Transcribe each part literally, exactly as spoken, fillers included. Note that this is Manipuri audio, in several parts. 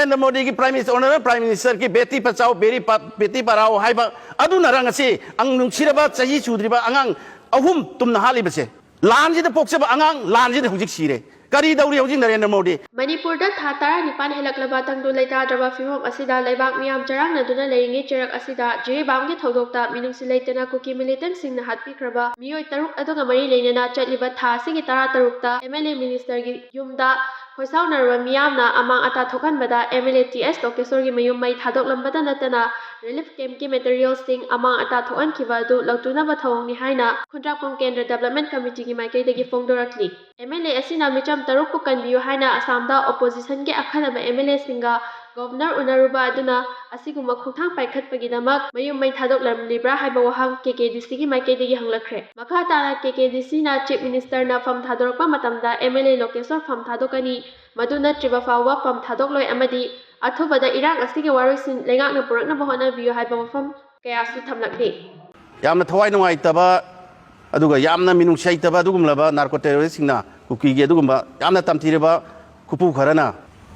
ꯅꯔꯦꯟꯗ꯭ꯔ ꯃꯣꯗꯤꯒꯤ Prime Minister, Honourable Prime Ministerꯒꯤ Beti Bachao, very ꯄ-, ꯕꯦꯇꯤ ꯄꯔꯥꯎ ꯍꯥꯏꯕ ꯑꯗꯨꯅꯔ ꯉꯁꯤ ꯑꯪ ꯅꯨꯡꯁꯤꯔꯕ ꯆꯍꯤ ꯁꯨꯗ꯭ꯔꯤꯕ ꯑꯉꯥꯡ ꯑꯍꯨꯝ ꯇꯨꯝꯅ ꯍꯥꯠꯂꯤꯕꯁꯦ? ꯂꯥꯟꯁꯤꯗ ꯄꯣꯛꯆꯕ ꯑꯉꯥꯡ, ꯂꯥꯟꯁꯤꯗ ꯍꯧꯖꯤꯛ ꯁꯤꯔꯦ꯫ ꯀꯔꯤ ꯇꯧꯔꯤ ꯍꯧꯖꯤꯛ ꯅꯔꯦꯟꯗ꯭ꯔ ꯃꯣꯗꯤ? ꯃꯅꯤꯄꯨꯔꯗ ꯊꯥ ꯇꯔꯥꯅꯤꯄꯥꯟ ꯍꯦꯜꯂꯛꯂꯕ ꯇꯪꯗꯨ ꯂꯩꯇꯥꯗ꯭ꯔꯕ ꯐꯤꯕꯝ ꯑꯁꯤꯗ ꯂꯩꯕꯥꯛ ꯃꯤꯌꯥꯝ ꯆꯔꯥꯡꯅꯗꯨꯅ ꯂꯩꯔꯤꯉꯩ ꯆꯩꯔꯛ ꯑꯁꯤꯗ ꯖꯤꯔꯤꯕꯥꯝꯒꯤ ꯊꯧꯗꯣꯛꯇ ꯃꯤꯅꯨꯡꯁꯤ ꯂꯩꯇꯅ ꯀꯨꯀꯤ militantꯁꯤꯡꯅ ꯍꯥꯠꯄꯤꯈ꯭ꯔꯕ ꯃꯤꯑꯣꯏ ꯇꯔꯨꯛ ꯑꯗꯨꯒ ꯃꯔꯤ ꯂꯩꯅꯅ ꯆꯠꯂꯤꯕ ꯊꯥ ꯑꯁꯤꯒꯤ ꯇꯔꯥ ꯇꯔꯨꯛꯇ MLA ministerꯒꯤ ꯌꯨꯝꯗ ꯈꯣꯏꯁꯥꯎꯅꯔꯕ ꯃꯤꯌꯥꯝꯅ ꯑꯃꯥꯡ ꯑꯇꯥ ꯊꯣꯛꯍꯟꯕꯗ MLA ꯇꯤ ꯑꯦꯁ ꯂꯣꯀꯦꯁꯣꯔꯒꯤ ꯃꯌꯨꯝ ꯃꯩ ꯊꯥꯗꯣꯛꯂꯝꯕꯇ ꯅꯠꯇꯅ relief campꯀꯤ materialꯁꯤꯡ ꯑꯃꯥꯡ ꯑꯇꯥ ꯊꯣꯛꯍꯟꯈꯤꯕ ꯑꯗꯨ ꯂꯧꯇꯨꯅꯕ ꯊꯧꯑꯣꯡꯅꯤ ꯍꯥꯏꯅ ꯈꯨꯟꯗ꯭ꯔꯥꯛꯄꯝ ꯀꯦꯟꯗ꯭ꯔ development committeeꯒꯤ ꯃꯥꯏꯀꯩꯗꯒꯤ ꯐꯣꯡꯗꯣꯔꯛꯂꯤ꯫ MLA ꯑꯁꯤꯅ ꯃꯤꯆꯝ ꯇꯔꯨꯛꯄꯨ ꯀꯟꯕꯤꯌꯨ ꯍꯥꯏꯅ ꯑꯁꯥꯝꯗ oppositionꯒꯤ ꯑꯈꯟꯅꯕ MLAꯁꯤꯡꯒ governor ꯎꯅꯔꯨꯕ ꯑꯗꯨꯅ ꯑꯁꯤꯒꯨꯝꯕ ꯈꯣꯡꯊꯥꯡ ꯄꯥꯏꯈꯠꯄꯒꯤꯗꯃꯛ ꯃꯌꯨꯝ ꯃꯩ ꯊꯥꯗꯣꯛꯂꯝꯂꯤꯕ꯭ꯔꯥ ꯍꯥꯏꯕ ꯋꯥꯍꯪ KKDCꯒꯤ ꯃꯥꯏꯀꯩꯗꯒꯤ ꯍꯪꯂꯛꯈ꯭ꯔꯦ꯫ ꯃꯈꯥ ꯇꯥꯅ KKDCꯅ Chief Ministerꯅ ꯐꯝ ꯊꯥꯗꯣꯔꯛꯄ ꯃꯇꯝꯗ MLA ꯂꯣꯀꯦꯁꯣꯔ ꯐꯝ ꯊꯥꯗꯣꯛꯀꯅꯤ, ꯃꯗꯨ ꯅꯠꯇ꯭ꯔꯤꯕ ꯐꯥꯎꯕ ꯐꯝ ꯊꯥꯗꯣꯛꯂꯣꯏ ꯑꯃꯗꯤ ꯑꯊꯨꯕꯗ ꯏꯔꯥꯡ ꯑꯁꯤꯒꯤ ꯋꯥꯔꯣꯏꯁꯤꯟ ꯂꯩꯉꯥꯛꯅ ꯄꯨꯔꯛꯅꯕ ꯍꯣꯠꯅꯕꯤꯌꯨ ꯍꯥꯏꯕ ꯋꯥꯐꯝ ꯀꯌꯥꯁꯨ ꯊꯝꯂꯛꯂꯤ꯫ ꯌꯥꯝꯅ ꯊꯋꯥꯏ ꯅꯨꯡꯉꯥꯏꯇꯕ, ꯑꯗꯨꯒ ꯌꯥꯝꯅ ꯃꯤꯅꯨꯡꯁꯤ ꯍꯩꯇꯕ ꯑꯗꯨꯒꯨꯝꯂꯕ narco terroristꯁꯤꯡꯅ ꯀꯨꯀꯤꯒꯤ ꯑꯗꯨꯒꯨꯝꯕ ꯌꯥꯝꯅ ꯇꯝꯊꯤꯔꯕ ꯈꯨꯄꯨ ꯈꯔꯅ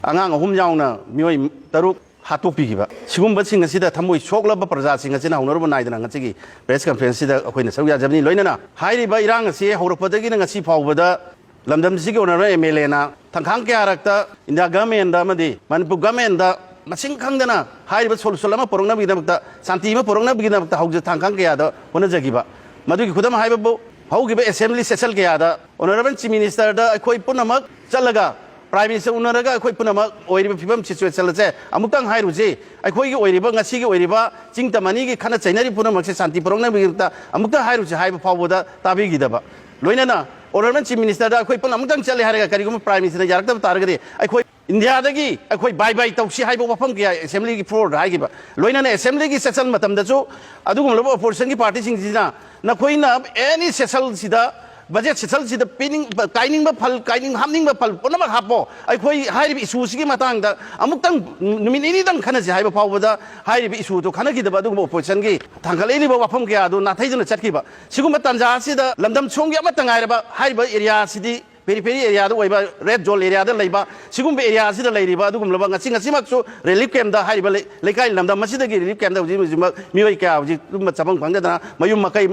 ꯑꯉꯥꯡ ꯑꯍꯨꯝ ꯌꯥꯎꯅ ꯃꯤꯑꯣꯏ ꯇꯔꯨꯛ ꯍꯥꯠꯇꯣꯛꯄꯤꯈꯤꯕ ꯁꯤꯒꯨꯝꯕꯁꯤꯡ ꯑꯁꯤꯗ ꯊꯃꯣꯏ ꯁꯣꯛꯂꯕ ꯄ꯭ꯔꯖꯥꯁꯤꯡ ꯑꯁꯤꯅ ꯍꯧꯅꯔꯨꯕ ꯅꯥꯏꯗꯅ ꯉꯁꯤꯒꯤ press conferenceꯁꯤꯗ ꯑꯩꯈꯣꯏꯅ ꯁꯔꯨꯛ ꯌꯥꯖꯕꯅꯤ꯫ ꯂꯣꯏꯅꯅ ꯍꯥꯏꯔꯤꯕ ꯏꯔꯥꯡ ꯑꯁꯤ ꯍꯧꯔꯛꯄꯗꯒꯤꯅ ꯉꯁꯤ ꯐꯥꯎꯕꯗ ꯂꯝꯗꯝꯁꯤꯒꯤ honourable MLAꯅ ꯊꯥꯡꯈꯥꯡ ꯀꯌꯥꯔꯛꯇ India governmentꯗ ꯑꯃꯗꯤ ꯃꯅꯤꯄꯨꯔ governmentꯗ ꯃꯁꯤꯡ ꯈꯪꯗꯅ ꯍꯥꯏꯔꯤꯕ solution ꯑꯃ ꯄꯨꯔꯛꯅꯕꯒꯤꯗꯃꯛꯇ, ꯁꯥꯟꯇꯤ ꯑꯃ ꯄꯨꯔꯛꯅꯕꯒꯤꯗꯃꯛꯇ ꯍꯧꯖꯤꯛ ꯊꯥꯡꯈꯥꯡ ꯀꯌꯥꯗ ꯍꯣꯠꯅꯖꯈꯤꯕ꯫ ꯃꯗꯨꯒꯤ ꯈꯨꯗꯝ ꯍꯥꯏꯕꯕꯨ ꯍꯧꯈꯤꯕ assembly session ꯀꯌꯥꯗ honourable Chief Ministerꯗ ꯑꯩꯈꯣꯏ ꯄꯨꯝꯅꯃꯛ ꯆꯠꯂꯒ Prime Minister ꯎꯅꯔꯒ ꯑꯩꯈꯣꯏ ꯄꯨꯝꯅꯃꯛ ꯑꯣꯏꯔꯤꯕ ꯐꯤꯕꯝ situation ꯑꯁꯦ ꯑꯃꯨꯛꯇꯪ ꯍꯥꯏꯔꯨꯁꯤ, ꯑꯩꯈꯣꯏꯒꯤ ꯑꯣꯏꯔꯤꯕ ꯉꯁꯤꯒꯤ ꯑꯣꯏꯔꯤꯕ ꯆꯤꯡ ꯇꯝ ꯑꯅꯤꯒꯤ ꯈꯠꯅ ꯆꯩꯅꯔꯤꯕ ꯄꯨꯝꯅꯃꯛꯁꯦ ꯁꯥꯟꯇꯤ ꯄꯨꯔꯛꯅꯕꯒꯤꯗꯃꯛꯇ ꯑꯃꯨꯛꯇꯪ ꯍꯥꯏꯔꯨꯁꯤ ꯍꯥꯏꯕ ꯐꯥꯎꯕꯗ ꯇꯥꯕꯤꯈꯤꯗꯕ꯫ ꯂꯣꯏꯅꯅ honourable Chief Ministerꯗ ꯑꯩꯈꯣꯏ ꯄꯨꯟꯅ ꯑꯃꯨꯛꯇꯪ ꯆꯠꯂꯦ ꯍꯥꯏꯔꯒ ꯀꯔꯤꯒꯨꯝꯕ Prime Ministerꯅ ꯌꯥꯔꯛꯇꯕ ꯇꯥꯔꯒꯗꯤ ꯑꯩꯈꯣꯏ ꯏꯟꯗꯤꯌꯥꯗꯒꯤ ꯑꯩꯈꯣꯏ bye bye ꯇꯧꯁꯤ ꯍꯥꯏꯕ ꯋꯥꯐꯝ ꯀꯌꯥ assemblyꯒꯤ floorꯗ ꯍꯥꯏꯈꯤꯕ꯫ ꯂꯣꯏꯅꯅ assemblyꯒꯤ session ꯃꯇꯝꯗꯁꯨ ꯑꯗꯨꯒꯨꯝꯂꯕ oppositionꯒꯤ partyꯁꯤꯡꯁꯤꯅ ꯅꯈꯣꯏꯅ any sessionꯁꯤꯗ, budget sessionꯁꯤꯗ ꯄꯤꯅꯤꯡ-, ꯀꯥꯏꯅꯤꯡꯕ ꯐꯜ, ꯀꯥꯏꯅꯤꯡ-, ꯍꯥꯞꯅꯤꯡꯕ ꯐꯜ ꯄꯨꯝꯅꯃꯛ ꯍꯥꯞꯄꯣ, ꯑꯩꯈꯣꯏ ꯍꯥꯏꯔꯤꯕ issueꯁꯤꯒꯤ ꯃꯇꯥꯡꯗ ꯑꯃꯨꯛꯇꯪ ꯅꯨꯃꯤꯠ ꯅꯤꯅꯤꯗꯪ ꯈꯟꯅꯁꯤ ꯍꯥꯏꯕ ꯐꯥꯎꯕꯗ ꯍꯥꯏꯔꯤꯕ issueꯗꯨ ꯈꯟꯅꯈꯤꯗꯕ ꯑꯗꯨꯒꯨꯝꯕ oppositionꯒꯤ ꯊꯥꯡꯒꯠꯂꯛꯂꯤꯕ ꯋꯥꯐꯝ ꯀꯌꯥ ꯑꯗꯨ ꯅꯥꯊꯩꯗꯨꯅ ꯆꯠꯈꯤꯕ꯫ ꯁꯤꯒꯨꯝꯕ ꯇꯥꯟꯖꯥ ꯑꯁꯤꯗ ꯂꯝꯗꯝ ꯁꯣꯝꯒꯤ ꯑꯃꯠꯇ ꯉꯥꯏꯔꯕ ꯍꯥꯏꯔꯤꯕ areaꯁꯤꯗꯤ ꯄꯦꯔꯤꯐꯦꯔꯤ ꯑꯦꯔꯤꯌꯥꯗ ꯑꯣꯏꯕ, ꯔꯦꯗ ꯖꯣꯟ ꯑꯦꯔꯤꯌꯥꯗ ꯂꯩꯕ, ꯁꯤꯒꯨꯝꯕ ꯑꯦꯔꯤꯌꯥꯁꯤꯗ ꯂꯩꯔꯤꯕ ꯑꯗꯨꯒꯨꯝꯂꯕ ꯉꯁꯤ ꯉꯁꯤꯃꯛꯁꯨ ꯔꯤꯂꯤꯐ ꯀꯦꯝꯞꯇ ꯍꯥꯏꯔꯤꯕ ꯂꯩ- ꯂꯩꯀꯥꯏ ꯂꯝꯗꯝ ꯑꯁꯤꯗꯒꯤ ꯔꯤꯂꯤꯐ ꯀꯦꯝꯞꯇ ꯍꯧꯖꯤꯛ ꯍꯧꯖꯤꯛꯃꯛ ꯃꯤꯑꯣꯏ ꯀꯌꯥ ꯍꯧꯖꯤꯛ ꯇꯨꯝꯕ ꯆꯥꯐꯝ ꯈꯪꯗꯗꯅ ꯃꯌꯨꯝ ꯃꯀꯩ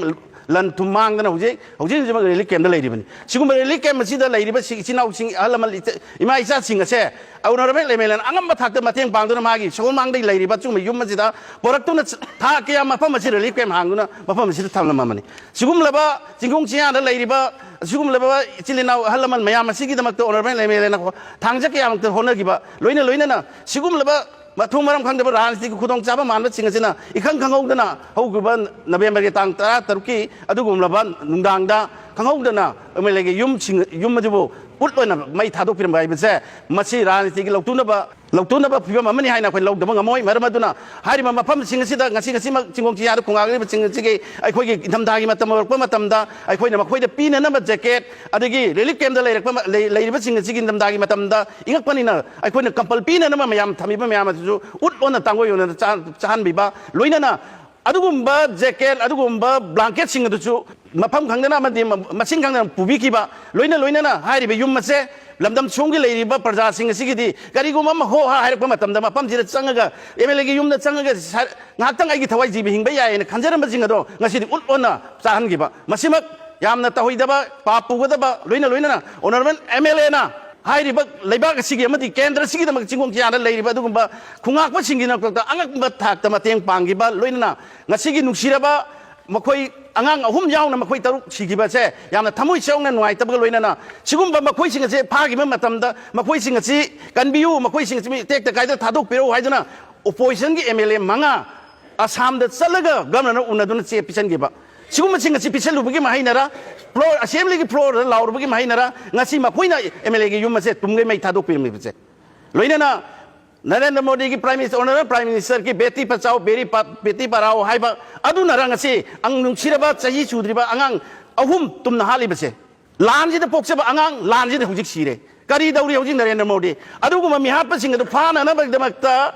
ꯂꯟ ꯊꯨꯝ ꯃꯥꯡꯗꯅ ꯍꯧꯖꯤꯛ ꯍꯧꯖꯤꯛ ꯍꯧꯖꯤꯛꯃꯛ ꯔꯤꯂꯤꯐ ꯀꯦꯝꯞꯇ ꯂꯩꯔꯤꯕꯅꯤ꯫ ꯁꯤꯒꯨꯝꯕ ꯔꯤꯂꯤꯐ ꯀꯦꯝꯞ ꯑꯁꯤꯗ ꯂꯩꯔꯤꯕ ꯁꯤ- ꯏꯆꯤꯟ ꯏꯅꯥꯎꯁꯤꯡ, ꯑꯍꯜ ꯂꯃꯟ, ꯏꯆ- ꯏꯃꯥ ꯏꯆꯥꯁꯤꯡ ꯑꯁꯦ ꯑꯣꯅꯔꯦꯕꯜ ꯑꯦꯝ ꯑꯦꯜ ꯑꯦꯅ ꯑꯉꯝꯕ ꯊꯥꯛꯇ ꯃꯇꯦꯡ ꯄꯥꯡꯗꯨꯅ ꯃꯥꯒꯤ ꯁꯒꯣꯜꯃꯥꯡꯗ ꯂꯩꯔꯤꯕ ꯑꯆꯨꯝꯕ ꯌꯨꯝ ꯑꯁꯤꯗ ꯄꯨꯔꯛꯇꯨꯅ ꯊꯥ ꯀꯌꯥ ꯃꯐꯝ ꯑꯁꯤ ꯔꯤꯂꯤꯐ ꯀꯦꯝꯞ ꯍꯥꯡꯗꯨꯅ ꯃꯐꯝ ꯑꯁꯤꯗ ꯊꯝꯂꯝꯃꯕꯅꯤ꯫ ꯁꯤꯒꯨꯝꯂꯕ ꯆꯤꯡꯈꯣꯡ ꯆꯤꯌꯥꯗ ꯂꯩꯔꯤꯕ ꯑꯁꯤꯒꯨꯝꯂꯕ ꯏꯆꯤꯜ ꯏꯅꯥꯎ ꯑꯍꯜ ꯂꯃꯟ ꯃꯌꯥꯝ ꯑꯁꯤꯒꯤꯗꯃꯛꯇ ꯑꯣꯅꯔꯦꯕꯜ ꯑꯦꯝ ꯑꯦꯜ ꯑꯦꯅ ꯊꯥꯡꯖ ꯀꯌꯥꯃꯛꯇ ꯍꯣꯠꯅꯈꯤꯕ, ꯂꯣꯏꯅ ꯂꯣꯏꯅꯅ ꯁꯤꯒꯨꯝꯂꯕ ꯃꯊꯣꯡ ꯃꯔꯝ ꯈꯪꯗꯕ ꯔꯥꯖꯅꯤꯇꯤꯒꯤ ꯈꯨꯗꯣꯡꯆꯥꯕ ꯃꯥꯟꯕꯁꯤꯡ ꯑꯁꯤꯅ ꯏꯈꯪ ꯈꯪꯍꯧꯗꯅ ꯍꯧꯈꯤꯕ ꯅꯕꯦꯝꯕꯔꯒꯤ ꯇꯥꯡ ꯇꯔꯥ ꯇꯔꯨꯛꯀꯤ ꯑꯗꯨꯒꯨꯝꯂꯕ ꯅꯨꯡꯗꯥꯡꯗ ꯈꯪꯍꯧꯗꯅ ꯑꯦꯝ ꯑꯦꯜ ꯑꯦꯒꯤ ꯌꯨꯝꯁꯤꯡ, ꯌꯨꯝ ꯑꯗꯨꯕꯨ ꯎꯠ ꯑꯣꯏꯅ ꯃꯩ ꯊꯥꯗꯣꯛꯄꯤꯔꯝꯕ ꯍꯥꯏꯕꯁꯦ, ꯃꯁꯤ ꯔꯥꯖꯅꯤꯇꯤꯒꯤ ꯂꯧꯇꯨꯅꯕ, ꯂꯧꯇꯨꯅꯕ ꯐꯤꯕꯝ ꯑꯃꯅꯤ ꯍꯥꯏꯅ ꯑꯩꯈꯣꯏ ꯂꯧꯗꯕ ꯉꯝꯃꯣꯏ꯫ ꯃꯔꯝ ꯑꯗꯨꯅ ꯍꯥꯏꯔꯤꯕ ꯃꯐꯝꯁꯤꯡ ꯑꯁꯤꯗ ꯉꯁꯤ ꯉꯁꯤꯃꯛ ꯆꯤꯡꯈꯣꯡ ꯆꯤꯌꯥꯗ ꯈꯣꯡꯒꯥꯏꯔꯤꯕꯁꯤꯡ ꯑꯁꯤꯒꯤ ꯑꯩꯈꯣꯏꯒꯤ ꯏꯪꯊꯝꯊꯥꯒꯤ ꯃꯇꯝ ꯌꯧꯔꯛꯄ ꯃꯇꯝꯗ ꯑꯩꯈꯣꯏꯅ ꯃꯈꯣꯏꯗ ꯄꯤꯅꯅꯕ ꯖꯦꯀꯦꯠ, ꯑꯗꯒꯤ ꯔꯤꯂꯤꯐ ꯀꯦꯝꯞꯇ ꯂꯩꯔꯛꯄ ꯃ-, ꯂꯩ-, ꯂꯩꯔꯤꯕꯁꯤꯡ ꯑꯁꯤꯒꯤ ꯏꯪꯊꯝꯊꯥꯒꯤ ꯃꯇꯝꯗ ꯏꯪꯉꯛꯄꯅꯤꯅ ꯑꯩꯈꯣꯏꯅ ꯀꯝꯄꯜ ꯄꯤꯅꯅꯕ ꯃꯌꯥꯝ ꯊꯝꯃꯤꯕ ꯃꯌꯥꯝ ꯑꯗꯨꯁꯨ ꯎꯠ ꯑꯣꯟꯅ ꯇꯥꯡꯒꯣꯏ ꯑꯣꯟꯅ ꯆꯥ-, ꯆꯥꯍꯟꯕꯤꯕ, ꯂꯣꯏꯅꯅ ꯑꯗꯨꯒꯨꯝꯕ ꯖꯦꯀꯦꯠ, ꯑꯗꯨꯒꯨꯝꯕ ꯕ꯭ꯂꯥꯡꯀꯦꯠꯁꯤꯡ ꯑꯗꯨꯁꯨ ꯃꯐꯝ ꯈꯪꯗꯅ ꯑꯃꯗꯤ ꯃ-, ꯃꯁꯤꯡ ꯈꯪꯗꯅ ꯄꯨꯕꯤꯈꯤꯕ, ꯂꯣꯏꯅ ꯂꯣꯏꯅꯅ ꯍꯥꯏꯔꯤꯕ ꯌꯨꯝ ꯑꯁꯦ ꯂꯝꯗꯝ ꯁꯣꯝꯒꯤ ꯂꯩꯔꯤꯕ ꯄ꯭ꯔꯖꯥꯁꯤꯡ ꯑꯁꯤꯒꯤꯗꯤ ꯀꯔꯤꯒꯨꯝꯕ ꯑꯃ ꯍꯣ ꯍꯥ ꯍꯥꯏꯔꯛꯄ ꯃꯇꯝꯗ ꯃꯐꯝꯁꯤꯗ ꯆꯪꯉꯒ, ꯑꯦꯝ ꯑꯦꯜ ꯑꯦꯒꯤ ꯌꯨꯝꯗ ꯆꯪꯉꯒ ꯁ-, ꯉꯥꯏꯍꯥꯛꯇꯪ ꯑꯩꯒꯤ ꯊꯋꯥꯏ ꯖꯤꯕ ꯍꯤꯡꯕ ꯌꯥꯏ ꯍꯥꯏꯅ ꯈꯟꯖꯔꯝꯕꯁꯤꯡ ꯑꯗꯣ ꯉꯁꯤꯗꯤ ꯎꯠ ꯑꯣꯟꯅ ꯆꯥꯍꯟꯈꯤꯕ, ꯃꯁꯤꯃꯛ ꯌꯥꯝꯅ ꯇꯧꯍꯩꯗꯕ, ꯄꯥꯞ ꯄꯨꯒꯗꯕ, ꯂꯣꯏꯅ ꯂꯣꯏꯅꯅ ꯑꯣꯅꯔꯦꯕꯜ ꯑꯦꯝ ꯑꯦꯜ ꯑꯦꯅ ꯍꯥꯏꯔꯤꯕ ꯂꯩꯕꯥꯛ ꯑꯁꯤꯒꯤ ꯑꯃꯗꯤ ꯀꯦꯟꯗ꯭ꯔ ꯑꯁꯤꯒꯤꯗꯃꯛ ꯆꯤꯡꯈꯣꯡ ꯆꯤꯌꯥꯗ ꯂꯩꯔꯤꯕ ꯑꯗꯨꯒꯨꯝꯕ ꯈꯣꯡꯉꯥꯛꯄꯁꯤꯡꯒꯤꯗꯃꯛꯇ ꯑꯉꯛꯄ ꯊꯥꯛꯇ ꯃꯇꯦꯡ ꯄꯥꯡꯈꯤꯕ, ꯂꯣꯏꯅꯅ ꯉꯁꯤꯒꯤ ꯅꯨꯡꯁꯤꯔꯕ ꯃꯈꯣꯏ ꯑꯉꯥꯡ ꯑꯍꯨꯝ ꯌꯥꯎꯅ ꯃꯈꯣꯏ ꯇꯔꯨꯛ ꯁꯤꯈꯤꯕꯁꯦ ꯌꯥꯝꯅ ꯊꯃꯣꯏ ꯁꯦꯡꯅ ꯅꯨꯡꯉꯥꯏꯇꯕꯒ ꯂꯣꯏꯅꯅ ꯁꯤꯒꯨꯝꯕ ꯃꯈꯣꯏꯁꯤꯡ ꯑꯁꯦ ꯐꯥꯈꯤꯕ ꯃꯇꯝꯗ ꯃꯈꯣꯏꯁꯤꯡ ꯑꯁꯤ ꯀꯟꯕꯤꯌꯨ, ꯃꯈꯣꯏꯁꯤꯡ ꯑꯁꯤ ꯇꯦꯛꯇ ꯀꯥꯏꯗ ꯊꯥꯗꯣꯛꯄꯤꯔꯛꯎ ꯍꯥꯏꯗꯨꯅ ꯑꯣꯄꯣꯖꯤꯁꯟꯒꯤ ꯑꯦꯝ ꯑꯦꯜ ꯑꯦ ꯃꯉꯥ ꯑꯁꯥꯝꯗ ꯆꯠꯂꯒ ꯒꯚꯔꯅꯔꯅ ꯎꯅꯗꯨꯅ ꯆꯦ ꯄꯤꯁꯟꯈꯤꯕ꯫ ꯁꯤꯒꯨꯝꯕꯁꯤꯡ ꯑꯁꯤ ꯄꯤꯁꯜꯂꯨꯕꯒꯤ ꯃꯍꯩꯅꯔ, ꯐ꯭ꯂꯣꯔ, ꯑꯁꯦꯝꯕ꯭ꯂꯤꯒꯤ ꯐ꯭ꯂꯣꯔꯗ ꯂꯥꯎꯔꯨꯕꯒꯤ ꯃꯍꯩꯅꯔ, ꯉꯁꯤ ꯃꯈꯣꯏꯅ ꯑꯦꯝ ꯑꯦꯜ ꯑꯦꯒꯤ ꯌꯨꯝ ꯑꯁꯦ ꯇꯨꯝꯒꯩ ꯃꯩ ꯊꯥꯗꯣꯛꯄꯤꯔꯝꯃꯤꯕꯁꯦ꯫ ꯂꯣꯏꯅꯅ ꯅꯔꯦꯟꯗ꯭ꯔ ꯃꯣꯗꯤꯒꯤ ꯄ꯭ꯔꯥꯏꯝ ꯃꯤꯅꯤꯁꯇꯔ, ꯑꯣꯅꯔꯦꯕꯜ ꯄ꯭ꯔꯥꯏꯝ ꯃꯤꯅꯤꯁꯇꯔꯒꯤ ꯕꯦꯇꯤ ꯕꯆꯥꯎ, ꯕꯦꯔꯤ ꯄ-, ꯕꯦꯇꯤ ꯄꯔꯥꯎ ꯍꯥꯏꯕ ꯑꯗꯨꯅꯔ ꯉꯁꯤ ꯑꯪ-, ꯅꯨꯡꯁꯤꯔꯕ ꯆꯍꯤ ꯁꯨꯗ꯭ꯔꯤꯕ ꯑꯉꯥꯡ ꯑꯍꯨꯝ ꯇꯨꯝꯅ ꯍꯥꯠꯂꯤꯕꯁꯦ? ꯂꯥꯟꯁꯤꯗ ꯄꯣꯛꯆꯕ ꯑꯉꯥꯡ ꯂꯥꯟꯁꯤꯗ ꯍꯧꯖꯤꯛ ꯁꯤꯔꯦ꯫ ꯀꯔꯤ ꯇꯧꯔꯤ ꯍꯧꯖꯤꯛ ꯅꯔꯦꯟꯗ꯭ꯔ ꯃꯣꯗꯤ? ꯑꯗꯨꯒꯨꯝꯕ ꯃꯤꯍꯥꯠꯄꯁꯤꯡ ꯑꯗꯨ ꯐꯥꯅꯅꯕꯒꯤꯗꯃꯛꯇ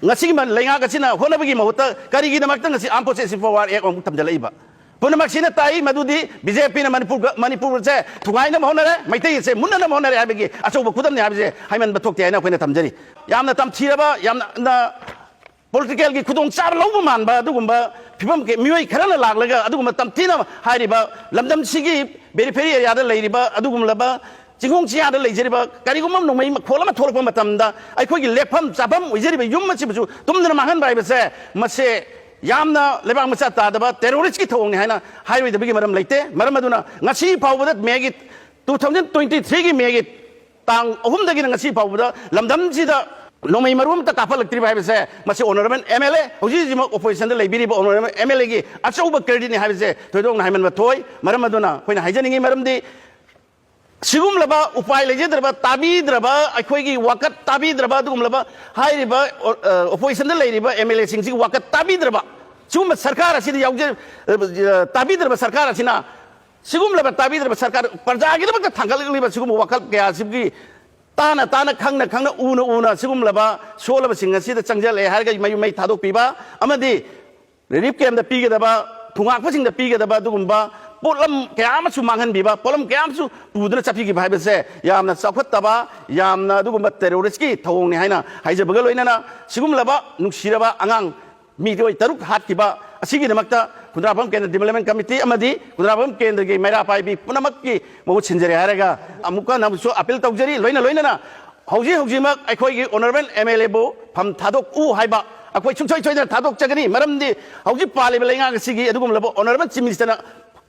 ꯉꯁꯤꯒꯤ ꯃ-, ꯂꯩꯉꯥꯛ ꯑꯁꯤꯅ ꯍꯣꯠꯅꯕꯒꯤ ꯃꯍꯨꯠꯇ ꯀꯔꯤꯒꯤꯗꯃꯛꯇ ꯉꯁꯤ ꯑꯥꯔꯝ ꯐꯣꯔꯁꯦꯁ ꯔꯤꯐꯣꯔꯝ ꯑꯦꯛ ꯑꯃꯨꯛ ꯊꯝꯖꯤꯜꯂꯛꯏꯕ? ꯄꯨꯝꯅꯃꯛꯁꯤꯅ ꯇꯥꯏ ꯃꯗꯨꯗꯤ ꯕꯤ ꯖꯦ ꯄꯤꯅ ꯃꯅꯤꯄꯨꯔꯒ-, ꯃꯅꯤꯄꯨꯔꯁꯦ ꯊꯨꯒꯥꯏꯅꯕ ꯍꯣꯠꯅꯔꯦ, ꯃꯩꯇꯩꯁꯦ ꯃꯨꯠꯅꯅꯕ ꯍꯣꯠꯅꯔꯦ ꯍꯥꯏꯕꯒꯤ ꯑꯆꯧꯕ ꯈꯨꯗꯝꯅꯤ ꯍꯥꯏꯕꯁꯦ ꯍꯥꯏꯃꯟꯕ ꯊꯣꯛꯇꯦ ꯍꯥꯏꯅ ꯑꯩꯈꯣꯏꯅ ꯊꯝꯖꯔꯤ꯫ ꯌꯥꯝꯅ ꯇꯝꯊꯤꯔꯕ, ꯌꯥꯝꯅ ꯄꯣꯂꯤꯇꯤꯀꯦꯜꯒꯤ ꯈꯨꯗꯣꯡꯆꯥꯕ ꯂꯧꯕ ꯃꯥꯟꯕ ꯑꯗꯨꯒꯨꯝꯕ ꯐꯤꯕꯝ ꯀ-, ꯃꯤꯑꯣꯏ ꯈꯔꯅ ꯂꯥꯛꯂꯒ ꯑꯗꯨꯒꯨꯝꯕ ꯇꯝꯊꯤꯅ ꯍꯥꯏꯔꯤꯕ ꯂꯝꯗꯝꯁꯤꯒꯤ ꯄꯦꯔꯤꯐꯦꯔꯤ ꯑꯦꯔꯤꯌꯥꯗ ꯂꯩꯔꯤꯕ ꯑꯗꯨꯒꯨꯝꯂꯕ ꯆꯤꯡꯈꯣꯡ ꯆꯤꯌꯥꯗ ꯂꯩꯖꯔꯤꯕ ꯀꯔꯤꯒꯨꯝꯕ ꯅꯣꯡꯃꯩ ꯃꯈꯣꯜ ꯑꯃ ꯊꯣꯛꯂꯛꯄ ꯃꯇꯝꯗ ꯑꯩꯈꯣꯏꯒꯤ ꯂꯦꯞꯐꯝ ꯆꯥꯐꯝ ꯑꯣꯏꯖꯔꯤꯕ ꯌꯨꯝ ꯑꯁꯤꯕꯨꯁꯨ ꯇꯨꯝꯗꯅ ꯃꯥꯡꯍꯟꯕ ꯍꯥꯏꯕꯁꯦ, ꯃꯁꯦ ꯌꯥꯝꯅ ꯂꯩꯕꯥꯛ ꯃꯆꯥ ꯇꯥꯗꯕ ꯇꯦꯔꯣꯔꯤꯁꯀꯤ ꯊꯧꯑꯣꯡꯅꯤ ꯍꯥꯏꯅ ꯍꯥꯏꯔꯣꯏꯗꯕꯒꯤ ꯃꯔꯝ ꯂꯩꯇꯦ꯫ ꯃꯔꯝ ꯑꯗꯨꯅ ꯉꯁꯤ ꯐꯥꯎꯕꯗ ꯃꯦꯒꯤ, two thousand twenty three ꯒꯤ ꯃꯦꯒꯤ ꯇꯥꯡ ꯑꯍꯨꯝꯗꯒꯤꯅ ꯉꯁꯤ ꯐꯥꯎꯕꯗ ꯂꯝꯗꯝꯁꯤꯗ ꯅꯣꯡꯃꯩ ꯃꯔꯨ ꯑꯃꯠꯇ ꯀꯥꯞꯍꯜꯂꯛꯇ꯭ꯔꯤꯕ ꯍꯥꯏꯕꯁꯦ, ꯃꯁꯤ ꯑꯣꯅꯔꯦꯕꯜ ꯑꯦꯝ ꯑꯦꯜ ꯑꯦ, ꯍꯧꯖꯤꯛ ꯍꯧꯖꯤꯛꯃꯛ ꯑꯣꯄꯣꯖꯤꯁꯟꯗ ꯂꯩꯕꯤꯔꯤꯕ ꯑꯣꯅꯔꯦꯕꯜ ꯑꯦꯝ ꯑꯦꯜ ꯑꯦꯒꯤ ꯑꯆꯧꯕ ꯀ꯭ꯔꯦꯗꯤꯠꯅꯤ ꯍꯥꯏꯕꯁꯦ ꯊꯣꯏꯗꯣꯛꯅ ꯍꯥꯏꯃꯟꯕ ꯊꯣꯛꯏ꯫ ꯃꯔꯝ ꯑꯗꯨꯅ ꯑꯩꯈꯣꯏꯅ ꯍꯥꯏꯖꯅꯤꯡꯉꯤ, ꯃꯔꯝꯗꯤ ꯁꯤꯒꯨꯝꯂꯕ ꯎꯄꯥꯏ ꯂꯩꯖꯗ꯭ꯔꯕ, ꯇꯥꯕꯤꯗ꯭ꯔꯕ, ꯑꯩꯈꯣꯏꯒꯤ ꯋꯥꯀꯠ ꯇꯥꯕꯤꯗ꯭ꯔꯕ, ꯑꯗꯨꯒꯨꯝꯂꯕ ꯍꯥꯏꯔꯤꯕ, ꯑ, ꯑꯣꯄꯣꯖꯤꯁꯟꯗ ꯂꯩꯔꯤꯕ ꯑꯦꯝ ꯑꯦꯜ ꯑꯦꯁꯤꯡꯁꯤꯒꯤ ꯋꯥꯀꯠ ꯇꯥꯕꯤꯗ꯭ꯔꯕ, ꯁꯤꯒꯨꯝꯕ ꯁꯔꯀꯥꯔ ꯑꯁꯤꯗ ꯌꯥꯎꯖ-, ꯑ, ꯇꯥꯕꯤꯗ꯭ꯔꯕ ꯁꯔꯀꯥꯔ ꯑꯁꯤꯅ, ꯁꯤꯒꯨꯝꯂꯕ ꯇꯥꯕꯤꯗ꯭ꯔꯕ ꯁꯔꯀꯥꯔ, ꯄ꯭ꯔꯖꯥꯒꯤꯗꯃꯛꯇ ꯊꯥꯡꯒꯠꯂꯛꯂꯤꯕ ꯁꯤꯒꯨꯝꯕ ꯋꯥꯀꯠ ꯀꯌꯥ ꯑꯁꯤꯒꯤ ꯇꯥꯅ ꯇꯥꯅ, ꯈꯪꯅ ꯈꯪꯅ, ꯎꯅ ꯎꯅ ꯁꯤꯒꯨꯝꯂꯕ ꯁꯣꯜꯂꯕꯁꯤꯡ ꯑꯁꯤꯗ ꯆꯪꯁꯤꯜꯂꯛꯑꯦ ꯍꯥꯏꯔꯒ ꯃꯌꯨꯝ ꯃꯩ ꯊꯥꯗꯣꯛꯄꯤꯕ ꯑꯃꯗꯤ ꯔꯤꯂꯤꯐ ꯀꯦꯝꯗ ꯄꯤꯒꯗꯕ, ꯊꯨꯡꯉꯥꯛꯄꯁꯤꯡꯗ ꯄꯤꯒꯗꯕ ꯑꯗꯨꯒꯨꯝꯕ ꯄꯣꯠꯂꯝ ꯀꯌꯥ ꯑꯃꯁꯨ ꯃꯥꯡꯍꯟꯕꯤꯕ, ꯄꯣꯠꯂꯝ ꯀꯌꯥ ꯑꯃꯁꯨ ꯄꯨꯗꯨꯅ ꯆꯠꯄꯤꯈꯤꯕ ꯍꯥꯏꯕꯁꯦ ꯌꯥꯝꯅ ꯆꯥꯎꯈꯠꯇꯕ, ꯌꯥꯝꯅ ꯑꯗꯨꯒꯨꯝꯕ ꯇꯦꯔꯣꯔꯤꯁꯀꯤ ꯊꯧꯑꯣꯡꯅꯤ ꯍꯥꯏꯅ ꯍꯥꯏꯖꯕꯒ ꯂꯣꯏꯅꯅ, ꯁꯤꯒꯨꯝꯂꯕ ꯅꯨꯡꯁꯤꯔꯕ ꯑꯉꯥꯡ ꯃꯤꯑꯣꯏ ꯇꯔꯨꯛ ꯍꯥꯠꯈꯤꯕ ꯑꯁꯤꯒꯤꯗꯃꯛꯇ ꯈꯨꯟꯗ꯭ꯔꯥꯛꯄꯝ ꯀꯦꯟꯗ꯭ꯔ ꯗꯤꯕꯂꯞꯃꯦꯟ ꯀꯃꯤꯇꯤ ꯑꯃꯗꯤ ꯈꯨꯟꯗ꯭ꯔꯥꯛꯄꯝ ꯀꯦꯟꯗ꯭ꯔꯒꯤ ꯃꯩꯔꯥ ꯄꯥꯏꯕꯤ ꯄꯨꯝꯅꯃꯛꯀꯤ ꯃꯍꯨꯠ ꯁꯤꯟꯖꯔꯦ ꯍꯥꯏꯔꯒ ꯑꯃꯨꯛꯀ ꯍꯟꯅ ꯑꯃꯨꯛꯁꯨ ꯑꯄꯤꯜ ꯇꯧꯖꯔꯤ꯫ ꯂꯣꯏꯅ ꯂꯣꯏꯅꯅ ꯍꯧꯖꯤꯛ ꯍꯧꯖꯤꯛꯃꯛ ꯑꯩꯈꯣꯏꯒꯤ ꯑꯣꯅꯔꯦꯕꯜ ꯑꯦꯝ ꯑꯦꯜ ꯑꯦꯕꯨ ꯐꯝ ꯊꯥꯗꯣꯛꯎ ꯍꯥꯏꯕ ꯑꯩꯈꯣꯏ ꯁꯨꯡꯁꯣꯏ ꯁꯣꯏꯗꯅ ꯊꯥꯗꯣꯛꯆꯒꯅꯤ꯫ ꯃꯔꯝꯗꯤ ꯍꯧꯖꯤꯛ ꯄꯥꯜꯂꯤꯕ ꯂꯩꯉꯥꯛ ꯑꯁꯤꯒꯤ ꯑꯗꯨꯒꯨꯝꯂꯕ ꯑꯣꯅꯔꯦꯕꯜ ꯆꯤꯐ ꯃꯤꯅꯤꯁꯇꯔꯅ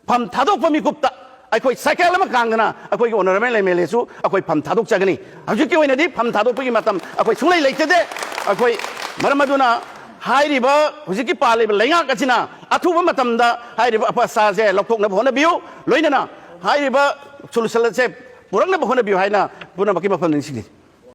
ꯐꯝ ꯊꯥꯗꯣꯛꯄ ꯃꯤꯀꯨꯞꯇ ꯑꯩꯈꯣꯏ ꯁꯥꯏꯀꯜ ꯑꯃ ꯀꯥꯡꯗꯅ ꯑꯩꯈꯣꯏꯒꯤ ꯑꯣꯅꯔꯦꯕꯜ ꯑꯦꯝ ꯑꯦꯜ ꯑꯦꯁꯨ ꯑꯩꯈꯣꯏ ꯐꯝ ꯊꯥꯗꯣꯛꯆꯒꯅꯤ꯫ ꯍꯧꯖꯤꯛꯀꯤ ꯑꯣꯏꯅꯗꯤ ꯐꯝ ꯊꯥꯗꯣꯛꯄꯒꯤ ꯃꯇꯝ ꯑꯩꯈꯣꯏ ꯁꯨꯡꯂꯩ ꯂꯩꯇꯗꯦ꯫ ꯑꯩꯈꯣꯏ ꯃꯔꯝ ꯑꯗꯨꯅ ꯍꯥꯏꯔꯤꯕ ꯍꯧꯖꯤꯛꯀꯤ ꯄꯥꯜꯂꯤꯕ ꯂꯩꯉꯥꯛ ꯑꯁꯤꯅ ꯑꯊꯨꯕ ꯃꯇꯝꯗ ꯍꯥꯏꯔꯤꯕ ꯑꯐ ꯑꯁꯥꯁꯦ ꯂꯧꯊꯣꯛꯅꯕ ꯍꯣꯠꯅꯕꯤꯌꯨ, ꯂꯣꯏꯅꯅ ꯍꯥꯏꯔꯤꯕ ꯁꯣꯂꯨꯁꯟ ꯑꯁꯦ ꯄꯨꯔꯛꯅꯕ ꯍꯣꯠꯅꯕꯤꯌꯨ ꯍꯥꯏꯅ ꯄꯨꯝꯅꯃꯛꯀꯤ ꯃꯐꯝꯗ ꯅꯤꯡꯁꯤꯡꯖꯔꯤ꯫